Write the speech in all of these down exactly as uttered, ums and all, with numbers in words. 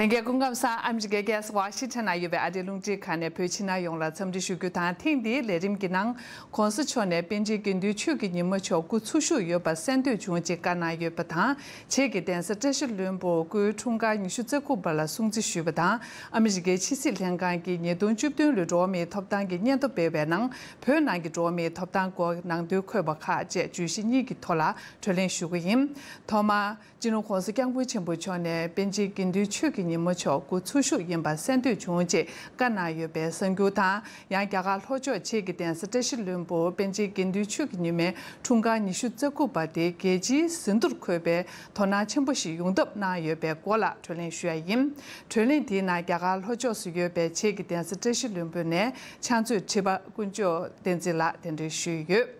ལྷན་རྒྱས་སྐུ་ཁམས་བཟང་། ཨ་མི་རི་ཀའི་རྒྱལ་ས་ཝ་ཤིང་ཊོན་ན་ཡོད་པའི་ཨ་རིའི་རླུང་འཕྲིན་ཁང་ནས་བོད་ཕྱི་ནང་ཡོངས་ལ་འཚམས་འདྲི་ཞུ་རྒྱུ་དང་། ཐེངས་འདིའི་ལས་རིམ་གྱི་ནང་། ྋགོང་ས་མཆོག་ནས་པཎ་ཆེན་དགེ་འདུན་ཆོས་ཀྱི་ཉི་མ་མཆོག་སྐུ་འཚོ་བཞུགས་ཡོད་པ་གསན་འདོད་བྱུང་ཅེས་བཀའ་གནང་ཡོད་པ་དང་། བྱེས་ཀྱི་གདན་ས་བཀྲ་ཤིས་ལྷུན་པོར་སྐུའི་འཁྲུངས་སྐར་ཉི་ཤུ་རྩ་དགུ་པ་ལ་སྲུང་བརྩི་ཞུས་པ་དང་། ཨ་མི་རི་ཀའི་ཕྱི་སྲིད་ལྷན་ཁང་གིས་ཉིས་སྟོང་བཅུ་བདུན་ལོའི་འགྲོ་བ་མིའི་ཐོབ་ཐང་གི་སྙན་ཐོ་སྤེལ་བའི་ནང་། བོད་ནང་གི་འགྲོ་བ་མིའི་ཐོབ་ཐང་སྐོར་ནང་དོན་འཁོད་པ་ཁག་བཅས་བརྗོད་གཞི་གཉིས་ཀྱི་ཐོག་ལ་གྲོས་གླེང་ཞུ་གི་ཡིན། ཐོག་མར། སྤྱི་ནོར་ྋགོང་ས་ྋསྐྱབས་མགོན་ཆེན་པོ་མཆོག་ནས་པཎ་ཆེན་དགེ་འདུན་ཆོས་ཀྱི་ཉི་མ་མཆོག་སྐུ་འཚོ་བཞུགས་ཡིན་པ་གསན་འདོད་བྱུང་ཅེས་བཀའ་གནང་ཡོད་པའི་གསར་འགྱུར་དང་། ཡང་རྒྱ་གར་ལྷོ་ཕྱོགས་བྱེས་ཀྱི་གདན་ས་བཀྲ་ཤིས་ལྷུན་པོར་པཎ་ཆེན་དགེ་འདུན་ཆོས་ཀྱི་ཉི་མའི་འཁྲུངས་སྐར་ཉི་ཤུ་རྩ་དགུ་པ་དེ་རྒྱལ་སྤྱིའི་ཟིན་ཐོར་འཁོད་པའི་དོ་སྣང་ཆེན་པོ་ཞིག་ཡོང་ཐབས་གནང་ཡོད་པའི་སྐོར་ལ་གྲོས་གླེང་ཞུ་ཡ་ཡིན། གྲོས་གླེང་དེའི་ནང་རྒྱ་གར་ལྷོ་ཕྱོགས་སུ་ཡོད་པའི་བྱེས་ཀྱི་གདན་ས་བཀྲ་ཤིས་ལྷུན་པོ་ནས་ཕྱག་མཛོད་ཁྲི་པ་དཀོན་མཆོག་བསྟན་འཛིན་ལགས་གདན་འདྲེན་ཞུས་ཡོད།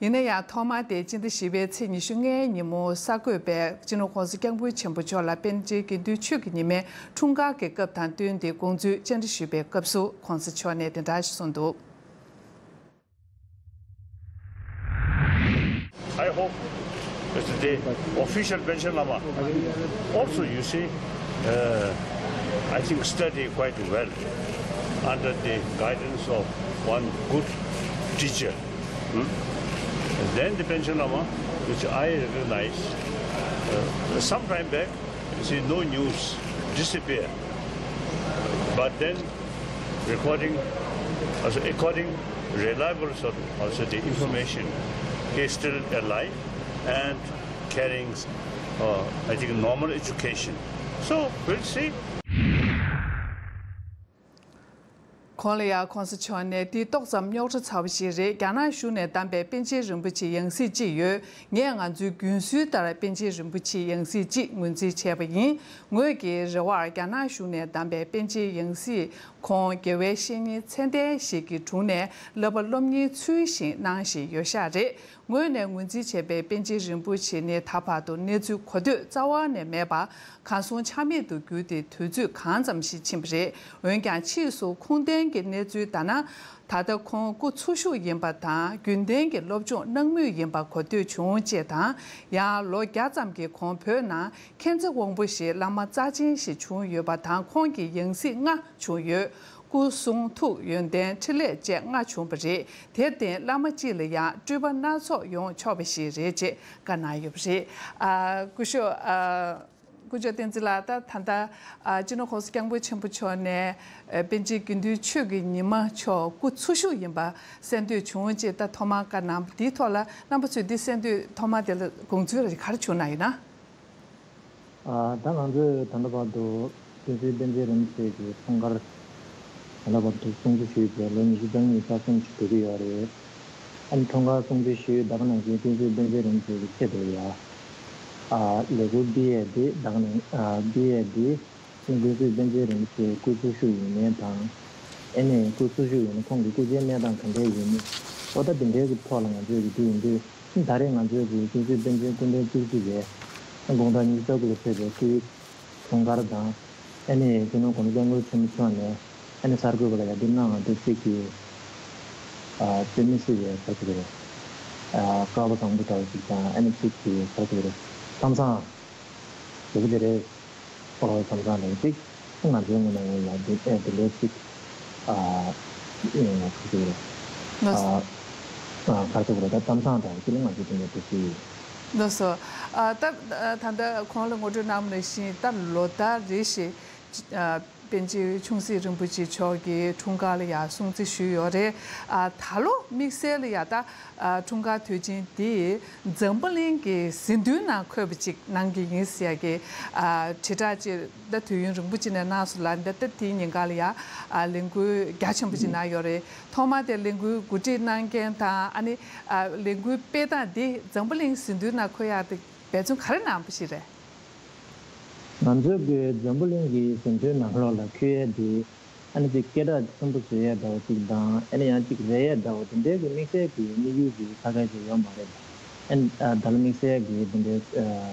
ཡིན་ན་ཡང་ཐོག་མར་དེ་སྤྱི་ཟླ་བཞི་པའི་ཚེས་ཉི་ཤུ་ལྔའི་ཉིན་མོ་གསར་འགོད་པས་སྤྱི་ནོར་ྋགོང་ས་ྋསྐྱབས་མགོན་ཆེན་པོ་མཆོག་ལ་པཎ་ཆེན་དགེ་འདུན་ཆོས་ཀྱི་ཉི་མའི་འཁྲུངས་སྐར་གྱི་སྐབས་དང་བསྟུན་ཏེ་དགོངས་ཚུལ་བཅར་འདྲི་ཞུས་པའི་སྐབས་སུ་ྋགོང་ས་མཆོག་ནས་དེ་འདྲ་ཞིག་གསུངས་འདུག། I hope that the official pension lama also, you see, uh, I think, study quite well under the guidance of one good teacher. Hmm? Then the pension lama, which I recognize, uh, some time back, you see, no news, disappear. But then, recording, also according reliable source, also the information, he is still alive and carrying, uh, I think, normal education. So we'll see. གོང་ལ་ཡང་ྋགོང་ས་མཆོག་ནས་འདི་ཏོག་ཙམ་རྙོག་དྲ་ཚ་བོ་ཞིག་རེད། རྒྱ་ནག་གཞུང་ནས་བདམས་པའི་པཎ་ཆེན་རིན་པོ་ཆེ་ཡང་སྲིད་གཅིག་ཡོད། ངས་ང་ཚོའི་རྒྱུན་སྲོལ་ལྟར་པཎ་ཆེན་རིན་པོ་ཆེ་ཡང་སྲིད་གཅིག་ངོས་འཛིན་བྱས་པ་ཡིན། ངོས་ཀྱི་རེ་བར་རྒྱ་ནག་གཞུང་ནས་བདམས་པའི་པཎ་ཆེན་ཡང་སྲིད་ཁོང་དགེ་བའི་བཤེས་གཉེན་ཚད་ལྡན་ཞིག་གི་དྲུང་ནས་བསླབ་པ་སློབ་གཉེར་ཚུལ་བཞིན་གནང་བཞིན་ཡོད་ཤག་རེད། ངོས་ནས་ངོས་འཛིན་བྱས་པའི་པཎ་ཆེན་རིན་པོ་ཆེ་ནི་ད་བར་དུ་གནས་ཚུལ་གོ་ཐོས་རྩ་བ་ནས་མེད་པར་གར་སོང་ཆ་མེད་དུ་གྱུར་ཏེ་དུས་ཚོད་གང་ཙམ་ཞིག་ཕྱིན་པ་རེད། འོན་ཀྱང་ཕྱིས་སུ་ཁུངས་ལྡན་གྱི་གནས་ཚུལ་ལྟར་ན། ད་ལྟ་ཁོང་སྐུ་འཚོ་བཞུགས་ཡིན་པ་དང་རྒྱུན་ལྡན་གྱི་སློབ་སྦྱོང་གནང་མུས་ཡིན་པ་གོ་ཐོས་བྱུང་ཅེས་དང་། ཡང་ལོ་བརྒྱ་ཙམ་གྱི་གོང་བོད་ནང་མཁྱེན་བརྩེ་དབང་པོ་ཞེས་བླ་མ་རྩ་ཆེན་ཞིག་བྱུང་ཡོད་པ་དང་ཁོང་གི་ཡང་སྲིད་ལྔ་བྱུང་ཡོད། སྐུ་གསུང་ཐུགས་ཡོན་ཏན་འཕྲིན་ལས་བཅས་ལྔ་བྱུང་བ་རེད། དེར་བརྟེན་བླ་མ་གཅིག་ལ་ཡང་སྤྲུལ་པ་སྣ་ཚོགས་ཡོང་ཆོག་པ་ཞིག་རེད་ཅེས་བཀའ་གནང་ཡོད་པ་རེད། ཨ། སྐུ་ཞབས། ཨ། སྐུ་ཞབས་བསྟན་འཛིན་ལགས། ད་ད་ལྟ་ཨ། སྤྱི་ནོར་ྋགོང་ས་ྋསྐྱབས་མགོན་ཆེན་པོ་མཆོག་ནས་ཨ། པཎ་ཆེན་དགེ་འདུན་ཆོས་ཀྱི་ཉི་མ་མཆོག་སྐུ་འཚོ་བཞུགས་ཡིན་པ་གསན་འདོད་བྱུང་ཅེས་ད་ཐོག་མར་བཀའ་གནང་བ་འདིའི་ཐོག་ལ་རྣམ་པ་ཚོས་འདི་གསན་དུས་ཐོག་མར་དེ་ལ་དགོངས་ཚུལ་ག་རེ་བྱུང་གནང་ཡོད་ན། ཨ། ད་ང་ཚོས་ད་ལྟ་བར་དུ་བསྟན་འཛིན་པཎ་ཆེན་རིན་པོ་ཆེ་གི་འཁྲུངས་སྐར་ད་ལྟ་བར་དུ་སྲུང་བརྩི་ཞུས་བྱས་ལོ་ཉི་ཤུ་རྩ་གཉིས་རྩ་གསུམ་ཅིག་འགྲོ་གི་ཡོད་རེད། ཨ་ནི་འཁྲུངས་སྐར་སྲུང་བརྩི་ཞུས་ད་ག་ནང་བཞིན་བསྟན་འཛིན་པཎ་ཆེན་རིན་པོ་ཆེ་གི་ཆེད་དུ་ཡ། ཨ། ལས་འགུལ་སྤེལ་ཡས་འདི་ད་ག་ནང་། ཨ། སྤེལ་ཡས་འདི་ཨ་ནི་དགོངས་ཚུལ་པཎ་ཆེན་རིན་པོ་ཆེ་སྐུ་འཚོ་བཞུགས་ཡིན་མིན་དང་། ཨ་ནི་སྐུ་འཚོ་བཞུགས་ཡིན་ན་ཁོང་གི་སྐུ་ཚེའི་གནས་སྟངས་ག་འདྲས་ཡིན་མིན། ཨོ་ད་འདི་འདྲའི་གི་ཐོག་ལ་ང་ཚོས་གི་འདི་ཡིན་དུས། ད་རེས་ང་ཚོས་ཀྱི་བསྟན་འཛིན་པཎ་ཆེན་སྐུ་ཕྲེང་བཅུ་གཅིག་པའི་དགུང་གྲངས་ཉི་ཤུ་རྩ་དགུ་ལ་ཕེབས་པའི་སྐུའི་འཁྲུངས་སྐར་དང་། ཨ་ནི་སྤྱི་ནོར་༧གོང་ས་༧སྐྱབས་མགོན་ཆེན་པོ་མཆོག་ནས་ཨ་ནི་གསར་འགོད་པ་ལ་ཡ་འདི་གནང་བ་འདི་གཅིག་གིས། ཨ། དཔེ་མི་སྲིད་པའི་ག་ཅིག་རེད། ཨ། སྐལ་བ་བཟང་པོ་འདྲ་བོ་ཅིག་དང་ཨ་ནི་གཅིག་གིས་ག་ཅིག་རེད། གཏམ་བཟང་། ཞེ་པོ་ཅིག་རེད། ཁོ་རང་ཙམ་ཙམ་ལས་ཅིག་ང་ཚོའི་ངོས་ནས་ཡིན་ལ་འདི་ཨེ་འདི་ལས་ཅིག་ཨ། ཨེ་ཁུ་ཅིག་རེད། ལགས་སོ། ཨ། ཨ། ག་རེ་ཟེར་དགོས་རེད། ད་གཏམ་བཟང་འདྲ་བོ་ཅིག་ལ་ང་ཚོའི་སྟེང་ནས་འདུག་ཅིག་ལགས་སོ། ཨ། ད་ད་ལྟ་གོང་ལ་ངོ་སྤྲོད་གནང་བ་ནང་བཞིན་ད་ལོ་ལྟར་རེ་བཞིན། ཨ། པཎ་ཆེན་ཆུང་སྲིད་རིན་པོ་ཆེ་མཆོག་གི་འཁྲུངས་སྐར་ལ་ཡང་སྲུང་བརྩི་ཞུས་ཡོད་རེད། ཨ། ད་ལོ་དམིགས་བསལ་ལ་ཡང་ད། ཨ། འཁྲུངས་སྐར་དུས་ཆེན་འདི་འཛམ་བུ་གླིང་གི་ཟིན་ཐོའི་ནང་འཁོད་པ་ཅིག་གནང་གི་ཡིན་ཟེར་ཡ་གི། ཨ། དྲིལ་བསྒྲགས་ཅིག་ད་དུས་ཡུན་རིང་པོ་ཅིག་ནས་གནང་སོང་ལ། ད་ལྟ་དེའི་ཉིན་གང་ལ་ཡང་། ཨ། ལས་འགུལ་རྒྱ་ཆེན་པོ་ཅིག་གནང་ཡོད་རེད། ཐོག་མར་དེ་ལས་འགུལ་གོ་སྒྲིག་གནང་མཁན་དང་ཨ་ནི། ཨ། ལས་འགུལ་སྤེལ་སྟངས་འདི་འཛམ་བུ་གླིང་ཟིན་ཐོའི་ནང་འཁོད་ཡག་དེ་འབད་བརྩོན་ག་རེ་གནང་བ་ཞིག་རེད། ང་ཚོས་ཀྱི་འཛམ་བུ་གླིང་གི་ཟིན་ཐོའི་ནང་ལོགས་ལ་འཁོད་ཡས་དེ། ཨ་ནི་ཅིག་སྐད་གྲགས་ཆེན་པོ་བཟོ་ཡས་འདྲ་བོ་ཅིག་དང་། ཨ་ནི་ཡང་ཅིག་རེད་ཡས་འདྲ་བོ་དེ་འདྲའི་གི་དམིགས་བསལ་གྱི་དམིགས་ཡུལ་གྱི་ཁ་ཁ་ཞིག་ཡོད་མ་རེད། ཨ་ནི་ད་ལྟ་དམིགས་བསལ་གྱི་དེ་འདྲའི་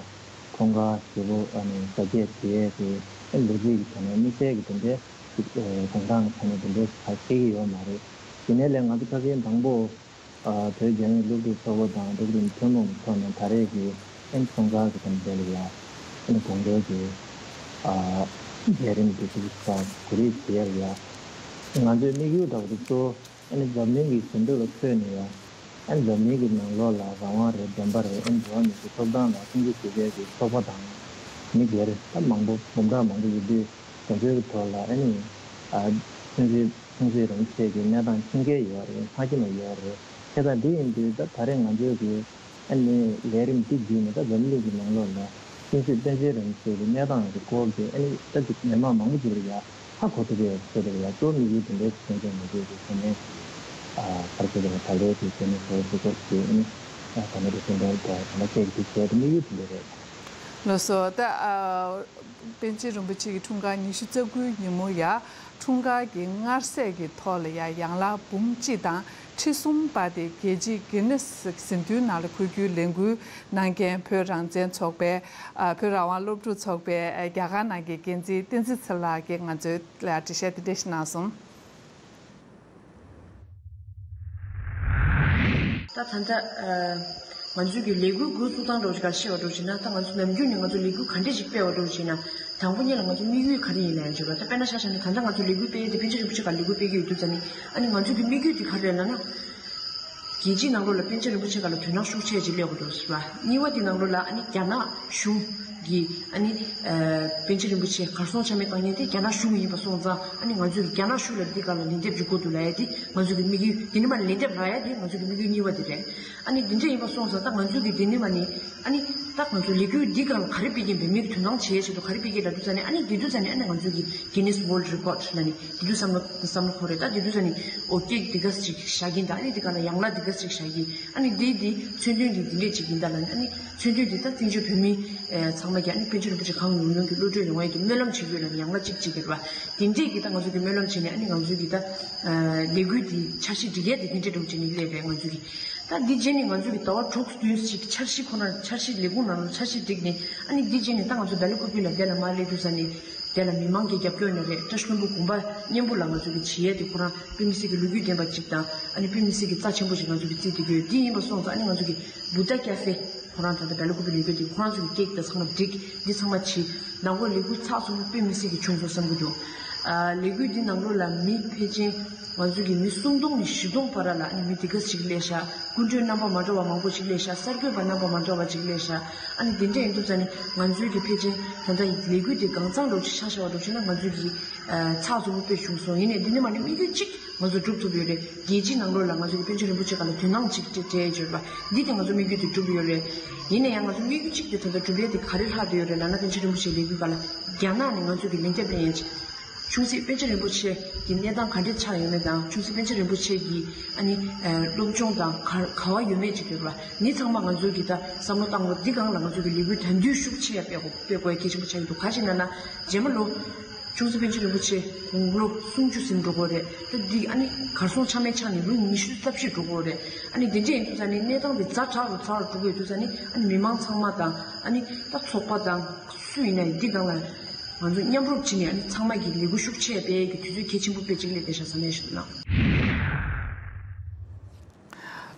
འཁྲུངས་སྐར་ཞེ་པོ་ཨ་ནི་གཟབ་རྒྱས་བྱེད་ཡས་ཀྱི་ཨ་ནི་ལོ་རྒྱུས་ཀྱི་ཐོག་ནས་དམིགས་བསལ་གྱི་དེ་འདྲའི་ཅིག་དགུང་གྲངས་ཀྱི་ཐོག་ནས་དེ་འདྲའི་ཁ་ཤས་ཀྱི་ཡོད་མ་རེད། ཡིན་ནའི་ལས་ང་ཚོ་ཁ་སང་དང་པོ། ཨ། བོད་རྒྱལ་ཡོངས་སློབ་ཕྲུག་ཚོགས་པ་དང་སློབ་ཕྲུག་ཐུན་མོང་གི་ཐོག་ནས་ད་རེས་ཀྱི་ཨན་འཁྲུངས་སྐར་གྱི་དེ་འདྲ་ལ་ཡ་ཨན་དགོངས་འགལ་གྱི། ཨ། ལས་རིམ་འདི་ཚོ་ག་གོ་རིགས་བྱེད་ཡ་ལ་ང་ཚོའི་དམིགས་ཡུལ་འདྲ་བོ་དེ་གཙོ་བོ་ཨ་ནི་འཛམ་གླིང་གི་ཟིན་ཐོ་ལ་ཐོན་ནས་ཡ་ཨ་ནི་འཛམ་གླིང་གི་ནང་ལོགས་ལ་རང་དབང་རེད། བདེན་པ་རེད། ཨ་ནི་འགྲོ་བ་མི་ཚོའི་ཐོབ་ཐང་ལ་སྲུང་སྐྱོབ་བྱེད་མཁན་གྱི་ཚོགས་པ་དང་མི་སྒེར་ད་མང་པོ་འབུམ་ཕྲག་མང་པོ་ཡོད་དུས་དེ་ཚོའི་གི་ཐོག་ལ་ཨ་ནི་ཨ་ཆོས་སྲིད་ཆོས་སྲིད་རིན་པོ་ཆེ་གི་གནས་སྟངས་མཁྱེན་གྱི་ཡོད་རེད། མ་མཁྱེན་པ་ཡོད་རེད། བྱས་ཙང་འདི་ཡིན་དུས་ད་ད་རེས་ང་ཚོའི་གི་ཨ་ནི་ལས་རིམ་འདི་བརྒྱུད་ནས་ད་འཛམ་གླིང་གི་ནང་ལོགས་ལ་ཀུན་གཟིགས་པཎ་ཆེན་རིན་པོ་ཆེ་གི་གནས་སྟངས་ཀྱི་སྐོར་གྱི་ཨ་ནི་ད་ཅིག་མི་མང་མང་པོ་ཅིག་ལ་ཡ་ཧ་གོ་ཐུབ་པའི་ཆེད་དུ་ལ་ཡ་གཙོ་བོ་དམིགས་ཡུལ་དེ་འདྲའི་ཞིག་མཚོན་ཆ་ང་ཚོའི་གི་དེ་ནས་ཨ་ག་རེ་ཟེར་དགོས་རེད། ད་ལོའི་གི་དེ་ནས་གཙོ་བོ་འདི་སྐོར་གྱི་ཨ་ནི་ད་ད་ནི་རེ་ཞིག་འདྲ་འདྲ་ད་ལྟ་སྐད་ཀྱི་དེ་བྱས་ཏེ་དམིགས་ཡུལ་དེ་འདྲ་རེད། ལགས་སོ། ད་ཨ། པཎ་ཆེན་རིན་པོ་ཆེ་གི་འཁྲུངས་སྐར་ཉི་ཤུ་རྩ་དགུའི་ཉིན་མོ་ཡ། འཁྲུངས་སྐར་གྱི་མངར་ཟས་ཀྱི་ཐོག་ལ་ཡ་ཡང་ལག་འབུམ་གཅིག་དང་ཁྲི་གསུམ་སྤར་ཏེ་རྒྱལ་སྤྱིའི་གྷི་ནེ་སི་ཟིན་ཐོའི་ནང་ལ་འཁོད་རྒྱུའི་ལས་འགུལ་གནང་མཁན་བོད་རང་བཙན་ཚོགས་པའི་ཨ། བོད་རང་དབང་སློབ་ཕྲུག་ཚོགས་པའི་ཨ། རྒྱ་གར་ནང་གི་འགན་འཛིན་བསྟན་འཛིན་ཚེ་ལགས་ཀྱིས་ང་ཚོའི་ལ་འགྲེལ་བཤད་དེ་འདྲ་ཞིག་གནང་སོང་། ད་ད་ལྟ་ཨ། ང་ཚོའི་གི་ལས་འགུལ་འགོ་བཙུགས་སྟངས་འདྲ་བོ་ཞིག་ག་བཤད་པ་འདྲ་བོ་བྱས་ན། ད་ང་ཚོ་ནམ་རྒྱུན་ནས་ང་ཚོ་ལས་འགུལ་ག་འདྲས་ཞིག་སྤེལ་བ་འདྲ་བོ་བྱས་ན། དང་པོ་ཉིད་ལ་ང་ཚོ་དམིགས་ཡུལ་ག་རེ་ཡིན་ན་ཡང་བརྗོད་པ། ད་དཔེར་ན་ཆ་བཞག་ན་ད་ལྟ་ང་ཚོ་ལས་འགུལ་སྤེལ་ཡས་དེ་པཎ་ཆེན་རིན་པོ་ཆེ་ག་ལས་འགུལ་སྤེལ་གྱི་ཡོད་དུས་ཙ་ནི། ཨ་ནི་ང་ཚོའི་གི་དམིགས་ཡུལ་དེ་ག་རེ་རེད་ལབ་ན། རྒྱལ་སྤྱིའི་ནང་ལོགས་ལ་པཎ་ཆེན་རིན་པོ་ཆེ་སྒང་ལ་དོ་སྣང་ཤུགས་ཆེ་ཅིག་སླེབས་དགོས་འདུག་ཟེར་བ། གཉིས་པ་དེ་ནང་ལོགས་ལ་ཨ་ནི་རྒྱ་ནག་གཞུང་གིས་ཨ་ནི་ཨ་པཎ་ཆེན་རིན་པོ་ཆེ་གར་སོང་ཆ་མེད་བཏང་མཁན་དེ་རྒྱ་ནག་གཞུང་ཡིན་པ་སོང་ཙང་། ཨ་ནི་ང་ཚོས་རྒྱ་ནག་གཞུང་ལ་འདི་སྒང་ལ་ལན་འདེབས་ཅིག་དགོས་འདུག་ལབ་ཡ་དེ་ང་ཚོ་གི་དམིགས་ཡུལ། དེ་ནི་མ་ལན་འདེབས་རག་ཡ་དེ་ང་ཚོ་གི་དམིགས་ཡུལ་གཉིས་པ་དེ་རེད། ཨ་ནི་འདི་འདྲ་ཡིན་པ་སོང་ཙང་ད་ང་ཚོས་གི་དེ་ནི་མ་ནི་ཨ་ནི་ད་ང་ཚོ་ལས་འགུལ་འདི་སྒང་ལ་ག་རེ་སྤེལ་གྱིན་པའི་མིར་དོ་སྣང་བྱེད་ཆེད་དུ་ག་རེ་སྤེལ་གྱིན་ལབ་དུས་ཙ་ནི། ཨ་ནི་དེ་དུས་ཙ་ནི་ཨ་ནི་ང་ཚོས་གི་Guinness World Record ལ་ནི་དེ་དུས་བསམ་བློ་བསམ་བློ་འཁོར་རེད། ད་དེ་དུས་ཙ་ནི་ཨོ་ཀེ་འདི་ག་ཅིག་བཞག་གིན་ད། ཨ་ནི་དེ་ག་ལ་ཡང་ལ་འདི་ག་ཅིག་བཞག་གིན། ཨ་ནི་འདི་འདི་མཚོན་དོན་འདི་འདི་འདྲས་ཅིག་ཡིན་ད་ལ་ནི། ཨ་ནི་མཚོན་དོན་འདི་ད་བཙན་བྱོལ་བོད་མི་ཚང་མ་གི་ཨ་ནི་པཎ་ཆེན་རིན་པོ་ཆེ་གང་ཡོང་ཡོང་གི་བློ་གྲོས་ཡོང་ཡ་གི་སྨོན་ལམ་བྱེད་དགོས་ལ་ནི་ཡང་ལ་གཅིག་གཅིག་གི་རེད་བ། དེ་འདྲས་ཀྱི་ད་ང་ཚོ་གི་སྨོན་ལམ་བྱས་ནས། ཨ་ནི་ང་ཚོ་གི་ད་ལས་འགུལ་འདི་འཆར་གཞི་སྒྲིག་ཡས་དེ་དེ་འདྲས་འགྲོ་བྱས་ནས་སླེབས་པས་ང་ཚོ་གི། ད་འདི་རྗེས་ནས་ང་ཚོ་གི་ཟླ་བ་དྲུག་བདུན་ཞིག་འཆར་གཞི་ཁོ་རང་འཆར་གཞི་ལས་ཁུངས་ནང་ལ་འཆར་གཞི་སྒྲིག་ནས། ཨ་ནི་འདི་རྗེས་ནས་ད་ང་ཚོ་སྦེལ་ཀོབ་ལ་དེ་ལ་མར་སླེབས་དུས་ཙ་ནི་དེ་ལ་མི་མང་གི་རྒྱབ་སྐྱོར་ནི་རེད། བཀྲ་ཤིས་ལྷུན་པོ་དགོན་པ་མཉན་པོ་ལ་ང་ཚོ་གི་བྱེད་ཡས་དེ་ཁོ་རང་དཔེ་མི་སྲིད་ཀྱི་ལོ་རྒྱུས་ལྡན་པ་ཅིག་དང་། ཨ་ནི་དཔེ་མི་སྲིད་ཀྱི་རྩ་ཆེན་པོ་ཞིག་ང་ཚོ་གི་བརྩིས་བསྡད་ཀྱི་ཡོད། འདི་ཡིན་པ་སོང་ཙང་ཨ་ནི་ང་ཚོ་གི་བུདྡྷ་ཀ་ཧྥེ་ཁོ་རང་ད་ལྟ་སྦེལ་ཀོབ་ལ་ཡོད་དེ་ཁོ་རང་ཚོ་གི་ཀེག་དང་ཚང་མ་སྒྲིག་འདི་ཚང་མ་བྱེད། ནང་ལོགས་ལས་འགུལ་ཚགས་ཚུད་པོ་དཔེ་མི་སྲིད་ཀྱི་བྱུང་སོང་བསམ་གྱི་འདུག་ཨ་ལས་འགུལ་འདི་ནང་ལོགས་ལ་མི་ཕལ་ཆེར་ང་ཚོ་གི་མི་སུམ་སྟོང་ནས་བཞི་སྟོང་བར་ལ་ཨ་ནི་མི་འདི་ག་ཞིག་སླེབས་ཤག་སྐུ་མགྲོན་རྣམ་པ་མ་འདྲ་བ་མང་པོ་ཞིག་སླེབས་ཤག་གསར་འགོད་པ་རྣམ་པ་མ་འདྲ་བ་ཞིག་སླེབས་ཤག་ཨ་ནི་འདི་འདྲ་ཡིན་དུས་ཙ་ནི་ང་ཚོའི་གི་ཕལ་ཆེར་ད་ལྟ་ལས་འགུལ་འདི་གང་ཚང་འགྲོ་ཆ་བཞག་པ་འགྲོ་ཆ་ན་ང་ཚོའི་གི་ཨ་ཚགས་ཚུད་པོ་དཔེ་བྱུང་སོང་། ཡིན་ནའི་འདི་ནི་མ་ནི་དམིགས་ཡུལ་གཅིག་ང་ཚོ་སྒྲུབ་ཐུབ་ཡོད་རེད། རྒྱལ་སྤྱིའི་ནང་ལོགས་ལ་ང་ཚོ་གི་པཎ་ཆེན་རིན་པོ་ཆེ་སྒང་ལ་དོ་སྣང་ཅིག་སྤྲད་སྤྲད་ཡོད་པ་འདི་དེ་ང་ཚོ་དམིགས་ཡུལ་དེ་གྲུབ་ཡོད་རེད། ཡིན་ན་ཡང་ང་ཚོ་དམིགས་ཡུལ་གཅིག་དེ་ད་ལྟ་གྲུབ་ཡས་དེ་ག་རེ་ལྷག་བསྡད་ཡོད་རེད་ལབ་ན། པཎ་ཆེན་རིན་པོ་ཆེའི་ལས་འགུལ་སྒང་ལ་རྒྱ་ནག་ནས་ང་ཚོ་གི་ལན་རྒྱབ་ལེན་ཡས་ཅིག་ཆུང་སྲིད་པཎ་ཆེན་རིན་པོ་ཆེ་གི་གནས་སྟངས་ག་འདྲས་ཆགས་ཡོད་མེད་དང་། ཆུང་སྲིད་པཎ་ཆེན་རིན་པོ་ཆེ་གི་ཨ་ནི་ཨ་སློབ་སྦྱོང་དང་ག་ག་བ་ཡོད་མེད་ཅིག་ཡོད་རེད་པ། འདི་ཚང་མ་ང་ཚོ་གི་ད་བསམ་བློ་བཏང་དགོས། འདི་སྒང་ལ་ང་ཚོ་གི་ལས་འགུལ་དམ་དུས་ཤུགས་ཆེ་ཡ་སྤེལ་དགོས་སྤེལ་དགོས་ཡ་གལ་ཆེན་པོ་ཆགས་ཀྱི་འདུག་ག་ཅི་ན་ན་རྗེས་མ་ལོ། ཆུང་སྲིད་པཎ་ཆེན་རིན་པོ་ཆེ་དགུང་ལོ་སུམ་ཅུ་ཟིན་འགྲོ་གི་རེད། ད་འདི་ཨ་ནི་གར་སོང་ཆ་མེད་ཆགས་ནས་ལོ་ཉི་ཤུ་རྩ་བཞི་འགྲོ་གི་རེད། ཨ་ནི་འདི་འདྲ་ཡིན་དུས་ཙ་ནི་གནས་སྟངས་འདི་ཛ་དྲག་རུ་ཛ་དྲག་རུ་འགྲོ་གི་ཡོད་དུས་ཙ་ནི། ཨ་ནི་མི་མང་ཚང་མ་དང་། ཨ་ནི་ད་ཚོགས་པ་དང་སུ་ཡིན་ན་ཡང་འདི་སྒང་ལ་ང་ཚོ་མཉམ་རུབ་བྱས་ནས། ཨ་ནི་ཚང་མ་གི་ལས་འགུལ་ཤུགས་ཆེ་སྤེལ་གྱི་དུས་ཚོད་གལ་ཆེན་པོ་དཔེ་གཅིག་སླེབས་བསྡད་ཤག་བསམ་ཡས་ཞིག་འདུག་ན།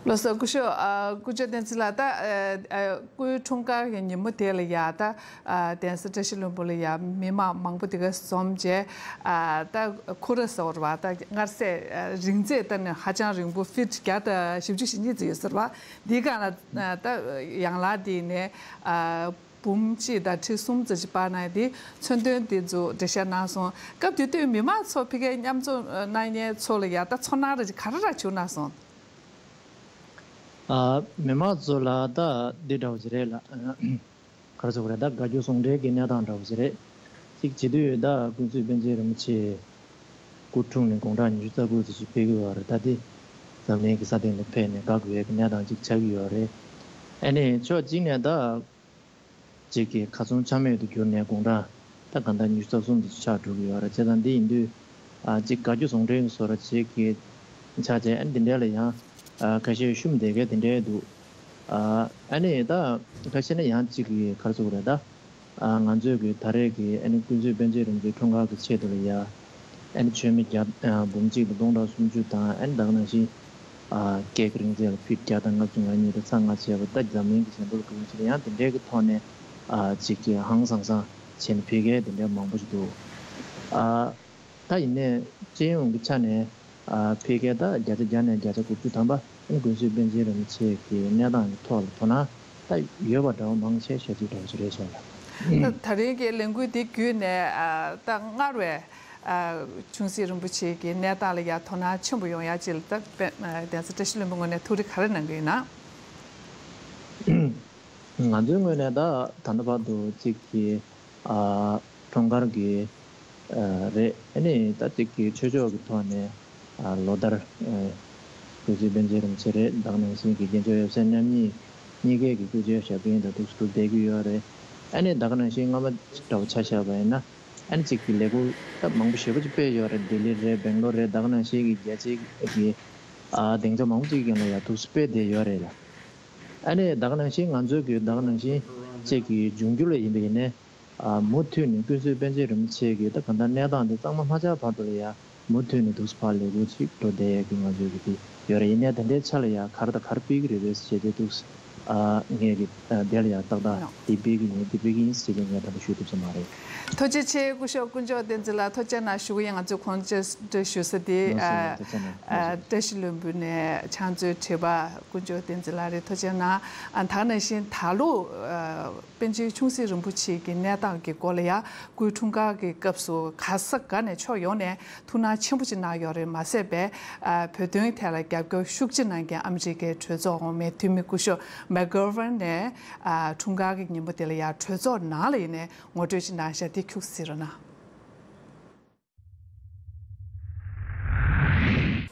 ལགས་སོ། སྐུ་ཞབས་ཨ་སྐུ་ཞབས་བསྟན་འཛིན་ལགས། ད་ཨ་ཨ་སྐུའི་འཁྲུངས་སྐར་གྱི་ཉིན་མོ་དེ་ལ་ཡ་ད་ཨ་གདན་ས་བཀྲ་ཤིས་ལྷུན་པོ་ལ་ཡ་མི་མང་མང་པོ་དེ་ག་འཛོམས་བྱས། ཨ་ད་ཁུ་ར་ཟེར་བ་ད་མངར་ཟས་ཨ་རིང་ཚད་ད་ནི་ཧ་ཅང་རིང་པོ་ཕིཊ་བརྒྱ་དང་བཞི་བཅུ་ཞེ་གཉིས་ཙམ་ཡོད་ཟེར་བ། འདིའི་སྒང་ལ་ཨ་ད་ཡང་ལག་འདི་ནས་ཨ་འབུམ་གཅིག་དང་ཁྲི་གསུམ་ཙམ་ཞིག་སྤར་གནང་ཡ་དེ་མཚོན་དོན་དེ་ཚོ་འགྲེལ་བཤད་གནང་སོང་། སྐབས་དེ་དུས་མི་མང་ཚོ་ཕ་གིའི་མཉམ་འཛོམས་གནང་མཁན་ཚོ་ལ་ཡ་ད་ཚོར་སྣང་ར་ག་རེ་ར་བྱུང་གནང་སོང་། ཨ་མི་མང་ཚོ་ལ་ད་འདི་འདྲ་བོ་ཞིག་རེད་ལ། ག་རེ་ཟེར་དགོས་རེད། ད་དགའ་སྐྱོ་ཟུང་འབྲེལ་གྱི་གནས་སྟངས་འདྲ་བོ་ཞིག་རེད། གཅིག་བྱེད་དུས་ད་ཀུན་གཟིགས་པཎ་ཆེན་རིན་པོ་ཆེ་སྐུ་འཁྲུངས་ནས་དགུང་གྲངས་ཉི་ཤུ་རྩ་དགུ་ཙམ་ཞིག་ཕེབས་ཀྱི་ཡོད་རེད། ད་དེ་འཛམ་གླིང་གི་ས་སྟེང་ལ་ཕེབས་ནས་དགའ་དགོས་ཡ་གི་གནས་སྟངས་ཅིག་ཆགས་ཀྱི་ཡོད་རེད། ཨ་ནི་ཕྱོགས་གཅིག་ནས་ད་ཅིག་གི་ཁ་སང་ཆ་མེད་དུ་གྱུར་ནས་དགུང་གྲངས་ད་གང་ལྟར་ཉི་ཤུ་རྩ་གསུམ་དུ་ཆགས་འགྲོ་གི་ཡོད་རེད། བྱས་ཙང་འདི་ཡིན་དུས་ཨ་ཅིག་དགའ་སྐྱོ་ཟུང་འབྲེལ་གྱི་བཟོ་འདྲ་ཅིག་གི་ཆགས་བྱས། ཨ་ནི་འདི་འདྲ་ལ་ཡང་ཨ་ཁ་ཤས་བཤུམས་བསྡད་མཁན་དེ་འདྲ་འདུག་ཨ་ཨ་ནི་ད་ཁ་ཤས་ནི་ཡང་ཅིག་གི་ག་རེ་ཟེར་དགོས་རེད། ད་ཨ་ང་ཚོས་གི་ད་རེས་ཀྱི་ཨ་ནི་ཀུན་གཟིགས་པཎ་ཆེན་རིན་པོ་ཆེའི་འཁྲུངས་སྐར་གྱི་ཆེད་དུ་ལ་ཡ། ཨ་ནི་མཆོད་མེ་བརྒྱ་ཨ་འབུམ་གཅིག་དང་སྟོང་ཕྲག་སུམ་ཅུ་དང་། ཨ་ནི་ད་ག་ནང་བཞིན་ཨ་ཀེག་རིང་ཚད་ལ་ཕིཊ་བརྒྱ་དང་ལྔ་བཅུ་ང་གཉིས་དང་ཚེག་ལྔ་བྱས་པ། ད་འཛམ་གླིང་གི་ཟིན་ཐོ་ལ་བཀོད་ཡོང་ཕྱིར་ཡང་དེ་འདྲའི་གི་ཐོག་ནས་ཨ་ཅིག་གི་ཧང་སང་སང་བྱས་ནས་ཕེབས་མཁན་དེ་འདྲ་མང་པོ་ཞིག་འདུག་ཨ་ད་ཡིན་ནའི་སྤྱི་ཡོངས་ཀྱི་ཆ་ནས་ཨ་ཕལ་སྐད་ད་བརྒྱ་ཆ་བརྒྱ་ནས་བརྒྱ་ཆ་དགུ་བཅུ་ཐམ་པ་ཨ་ནི་ཀུན་གཟིགས་པཎ་ཆེན་རིན་པོ་ཆེ་གི་གནས་སྟངས་ཀྱི་ཐོག་ལ་དོ་སྣང་ད་ཡོད་པ་འདྲ་བོ་མང་ཆེ་བཤད་ཚུལ་འདྲ་བོ་ཞིག་རེད་སོང་ལ། ད་ད་རིང་གི་ལས་འགུལ་འདི་བརྒྱུད་ནས་ཨ་ད་སྔར་བས་ཨ་ཆུང་སྲིད་རིན་པོ་ཆེ་གི་གནས་སྟངས་ལ་ཡ་དོ་སྣང་ཆེན་པོ་ཡོང་ཡ་ཅིག་ལ་ད་དཔེ་ཨ་གདན་ས་བཀྲ་ཤིས་ལྷུན་པོའི་ངོས་ནས་ཐུགས་རེ་ག་རེ་གནང་གི་ཡོད་ན། ང་ཚོའི་ངོས་ནས་ད་ད་ལྟ་བར་དུ་གཅིག་གི་ཨ་འཁྲུངས་སྐར་གྱི་ཨ་རེད། ཨ་ནི་ད་གཅིག་གི་ཆོས་ཕྱོགས་ཀྱི་ཐོག་ནས་ཨ་ལོ་ལྟར་ཨ་སྐུ་ཚེ་པཎ་ཆེན་རིན་པོ་ཆེ་རེད། ད་ག་ནང་བཞིན་གྱི་རྒན་ཆོས་ཡབ་སྲས་རྣམ་གཉིས་གཉིས་ཀའི་གི་སྐུ་ཚེ་ཞབས་བརྟན་དང་ཐུགས་སུ་བསྡད་ཀྱི་ཡོད་རེད། ཨ་ནི་ད་ག་ནང་བཞིན་སྔ་མ་འདྲ་བོ་ཆ་བཞག་པ་ཡིན་ན་ཨ་ནི་གཅིག་གི་ལས་འགུལ་ད་མང་པོ་ཞེ་པོ་ཅིག་སྤེལ་ཡོད་རེད། ལྡི་ལི་རེད། སྦེང་ལོར་རེད། ད་ག་ནང་བཞིན་གྱི་རྒྱལ་སྤྱིའི་གི་ཨ་སྡིངས་ཆ་མང་པོ་ཅིག་གི་སྒང་ལ་ཡ་ཐུགས་སུ་སྤེལ་བསྡད་ཡོད་རེད་ལ། ཨ་ནི་ད་ག་ནང་བཞིན་ང་ཚོའི་གི་ད་ག་ནང་བཞིན་གཅིག་གི་འབྱུང་འགྱུར་ལ་ཡིན་པ་ཡིན་ནའི་ཨ་མུ་མཐུད་ནས་ཀུན་གཟིགས་པཎ་ཆེན་རིན་པོ་ཆེ་གི་ད་ག་འདྲ་གནས་སྟངས་དེ་གཙང་མ་མ་ཆགས་བར་དུ་ལ་ཡ་མུ་མཐུད་ནས་འདུག་སེ་ཕར་ལས་འགུལ་ཅིག་འགྲོ་བསྡད་ཡ་གི་ང་ཚོའི་གི་དེ་ཡོད་རེད། ཡིན་ནའི་དེ་འདྲའི་ཆ་ལ་ཡ་ག་རེ་དང་ག་རེ་སྤེལ་གི་རེད་པས་ཞེས་དེ་འདུག་སེ་ཨ་ངས་གི་ཨ་དེ་ལ་ཡ་ཏག་ཏག་འདི་སྤེལ་གི་ཡིན་འདི་སྤེལ་གི་ཡིན་ཟེར་གི་ངས་ད་ལྟ་ཞུ་ཐུབ་ས་མ་རེད། ཐུགས་རྗེ་ཆེ་སྐུ་ཞབས་དཀོན་མཆོག་བསྟན་འཛིན་ལགས། ཐུགས་རྗེ་གནང་ཞུ་གི་ཡིན། ང་ཚོས་གོང་བཀྲ་ཤིས་བདེ་ལེགས་ཞུ་ས་དེ་ལགས་སོ། ཨ་ཐུགས་རྗེ་གནང་། ཨ་བཀྲ་ཤིས་ལྷུན་པོ་ནས་ཕྱག་མཛོད་དྲི་བ་དཀོན་མཆོག་བསྟན་འཛིན་ལགས་རེད། ཐུགས་རྗེ་གནང་། ཨ་ད་ག་ནང་བཞིན་ད་ལོ་ཨ་པཎ་ཆེན་ཆུང་སྲིད་རིན་པོ་ཆེ་གི་གནས་སྟངས་ཀྱི་སྐོར་ལ་ཡ་སྐུའི་འཁྲུངས་སྐར་གྱི་སྐབས་སུ་ག་ས་ག་ནས་ཕྱོགས་ཡོངས་ནས་ཐུགས་སྣང་ཆེན་པོ་ཅིག་གནང་ཡོད་རེད། མ་ཟད་པའི་ཨ་བོད་དོན་ཐད་ལ་རྒྱབ་སྐྱོར་ཤུགས་ཆེ་གནང་མཁན་ཨ་མི་རི་ཀའི་གྲོས་ཚོགས་འོག་མའི་འཐུས་མི་སྐུ་ཞབས་མེག་གྷོ་ཝན་ནས་ཨ་འཁྲུངས་སྐར་གྱི་ཉིན་མོ་དེ་ལ་ཡ་གྲོས་ཚོགས་ནང་ལ་ཡིན་ནའི་ངོ་སྤྲོད་ཅིག་གནང་ཤག་དེ་ཁྱུག་ཙམ་གཟིགས་རོགས་གནང་།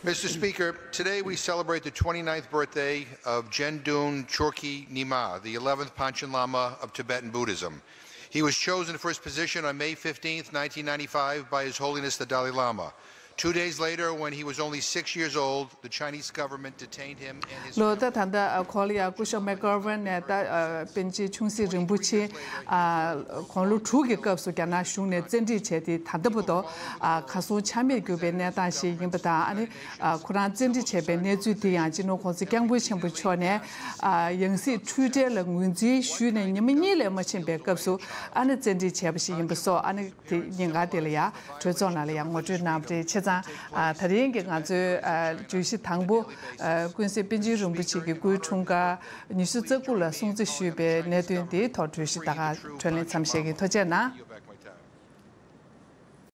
Mister Speaker, today we celebrate the twenty-ninth birthday of Jendun Chorkyi Nyima, the eleventh Panchen Lama of Tibetan Buddhism. He was chosen for his position on May fifteenth, nineteen ninety-five, by His Holiness the Dalai Lama. Two days later, when he was only six years old, the Chinese government detained him and his ལོ་ད་ད་ལྟ་ཨ་ཁོ་ལ་ཡ་སྐུ་ཞབས་མེག་གྷོ་ཝན་ནས་ད་ཨ་པཎ་ཆེན་ཆུང་སྲིད་རིན་པོ་ཆེ་ཨ་དགུང་ལོ་དྲུག་གི་སྐབས་སུ་རྒྱ་ནག་གཞུང་ནས་བཙན་ཁྲིད་བྱས་ཏེ་ད་ལྟ་བར་དུ་ཨ་གར་སོང་ཆ་མེད་གྱུར་པའི་གནས་སྟངས་ཤིག་ཡིན་པ་དང་། ཨ་ནི་ཨ་ཁོ་རང་བཙན་ཁྲིད་བྱས་པའི་གནས་ཚུལ་དེ་ཡང་སྤྱི་ནོར་༸གོང་ས་༸སྐྱབས་མགོན་ཆེན་པོ་མཆོག་ནས་ཨ་ཡང་སྲིད་འཁྲུལ་བྲལ་ལ་ངོས་འཛིན་ཞུས་ནས་ཉི་མ་གཉིས་ལས་མ་ཕྱིན་པའི་སྐབས་སུ་ཨ་ནི་བཙན་ཁྲིད་བྱས་པ་ཞིག་ཡིན་པ་སོགས། ཨ་ནི་དེ་ཉིན་གང་དེ་ལ་ཡང་གྲོས་ཚོགས་ནང་ལ་ཡང་ངོ་སྤྲོད་གནང་བ་རེད། བྱས་ཙང་ཨ་ད་རིང་གི་ང་ཚོའི་ཨ་བརྗོད་གཞི་དང་པོ་ཨ་ཀུན་གཟིགས་པཎ་ཆེན་རིན་པོ་ཆེ་གི་སྐུའི་འཁྲུངས་སྐར་ཉི་ཤུ་རྩ་དགུ་ལ་སྲུང་བརྩི་ཞུས་པའི་གནད་དོན་དེའི་ཐོག་བརྗོད་གཞི་ད་ག་འཕྲོས་ལེན་མཚམས་བཞག་གི། ཐུགས་རྗེ་གནང་།